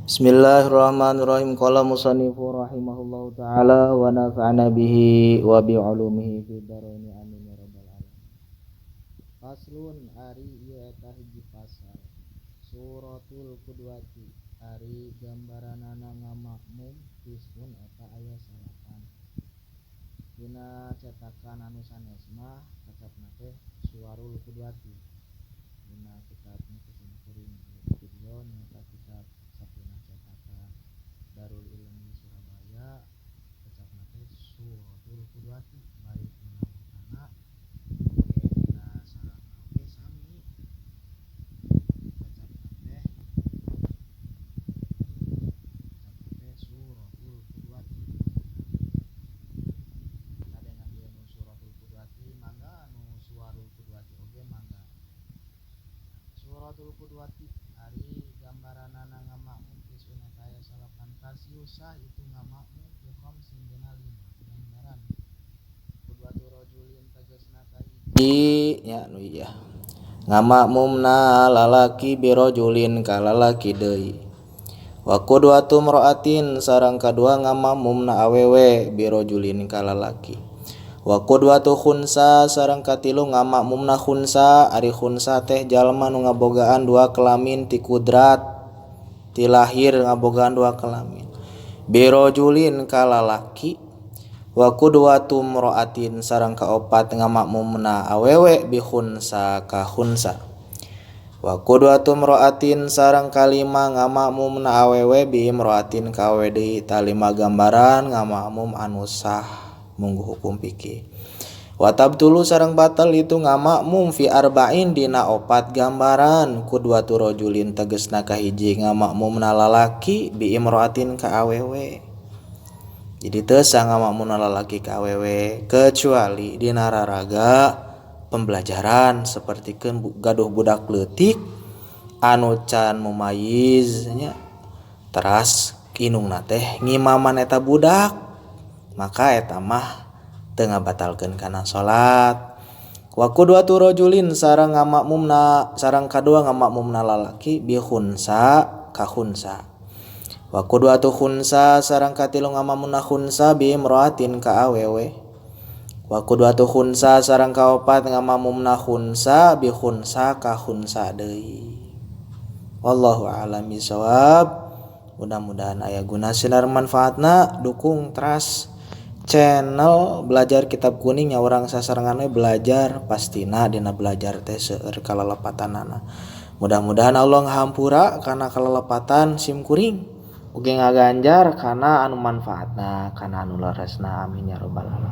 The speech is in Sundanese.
Bismillahirrahmanirrahim. Qala musannifu rahimahullahu taala wa nafa'ana bihi wa bi ulumihi fid dharain, amin ya rabbal alamin. Faslun, ari ieu eta hiji pasal. Suratul qudwati, ari gambaranana ngamakmum, tis'un eta aya salapan. Dina cetakan anu sanes mah kacapna teh suwarul qudwati. Dina kitab nu kuring video nyaeta kitab Safinah cetakan Darul Ilmi Surabaya, kacapna teh Suratul Qudwati, baik dina matana oge dina sarana oge sami kacapna teh Suratul Qudwati. Kade ngambil nu Suratul Qudwati mangga, nu Suwarul Qudwati oge mangga. Suratul Qudwati, ari gambaranana ngamakmum, tis'un eta aya salapan. Kasiusah itu ngamakmum bi khamsin dina lima gambaran. Qudwatu rajulin tegasna kahiji nya nu ieu ngamakmumna lalaki birajulin ka lalaki deui. Wa qudwatu imra'atin sareng kadua ngamakmumna awewe birajulin ka lalaki. Wa qudwatu khunsa sareng katilu ngamakmumna khunsa, ari khunsa teh jalma nu ngabogaan dua kelamin ti kudrat, ti lahir ngabogaan dua kelamin. Birajulin ka lalaki. Wa qudwatu imra'atin sareng kaopat ngamakmumna awewe bi khunsa ka khunsa. Wa qudwatu imra'atin sareng kalima ngamakmumna awewe bi imra'atin ka awewe deui. Ta lima gambaran ngamakmum anu sah munggu hukum fikih. Wa tabtulu sareng batal itu ngamakmum fi arba'in dina opat gambaran. Qudwatu rajulin tegesna kahiji ngamakmumna lalaki bi imra'atin ka awewe. Jadi teu sah ngamakmumna lalaki ka awewe kecuali dina raraga pembelajaran sapertikeun gaduh budak leutik anu can mumayyiz nya, teras indungna teh ngimaman eta budak, maka eta mah teu ngabatalkeun kana salat. Wa qudwatu rajulin sareng ngamakmumna sareng kadua ngamakmumna lalaki bi khunsa ka khunsa. Wa qudwatu khunsa sareng katilu ngamakmumna khunsa bi imra'atin ka awewe. Wa qudwatu khunsa sareng kaopat ngamakmumna khunsa bi khunsa ka khunsa deui. Wallahu a'lam bishawab. Mudah-mudahan aya guna sinar manfaatna. Dukung teras channel belajar kitab kuning nya, urang sasarengan we belajar, pastina dina belajar teh seueur kalelepatanana. Mudah-mudahan Allah ngahampura kana kalelepatan sim kuring, ugi ngaganjar kana anu manfaatna, kana anu leresna, amin ya rabbal alamin.